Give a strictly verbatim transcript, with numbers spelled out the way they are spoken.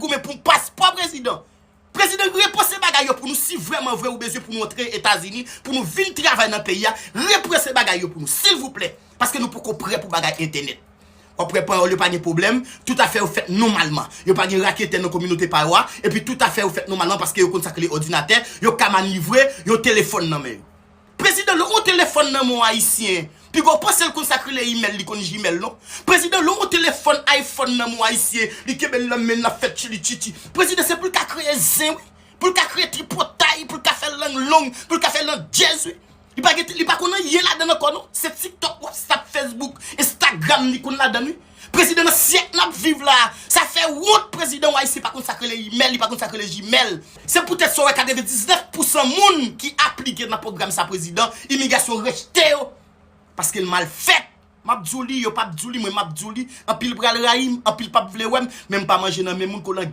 goumen pou yon paspò, prezidan. Prezidan, repanse bagay yo pou nou. Si vrèman vre ou bezwen pou nou antre Etazini, pou nou vin travay nan peyi a, repanse bagay yo pou nou, silvouplè. Paske nou poko prè pou bagay entènèt. W ap wè panyòl yo pa gen pwoblèm, tout afè yo fèt nòmalman. Yo pa gen raketè nan kominote pa yo a, epi tout afè yo fèt nòmalman paske yo konn sa k rele òdinatè, yo ka manivre yon telefòn nan men yo. Prezidan, lè w gen yon telefòn nan men yon ayisyen, piga w panse l konn sa k rele imèl, li konn jimèl non. Prezidan, lè w gen yon telefòn iPhone nan men yon ayisyen, li kenbe l nan men l, l ap fè tchili tchitchi. Prezidan, se pou l ka kreye zen, wi. Pou l ka kreye tripotay, pou l ka fè lang long, pou l ka fè lang dyèz, wi. Li pa gen, li pa konn anyen ladan l ankò non. Se TikTok, WhatsApp, Facebook, Instagram li konn ladan l, wi. Prezidan, nan syèk n ap viv la, sa fè wont prezidan, w ayisyen pa konn sa k rele imèl, li pa konn sa k rele jimèl. Se poutèt sa w wè katrevendiznèf pousan moun ki aplike nan pwogram sa prezidan, imigrasyon rejte yo. Paske l mal fèt. M ap di w li, yo p ap di w li, mwen m ap di w li. Anpil pral rayi m, anpil p ap vle wè m, men m pa manje nan men moun, kolan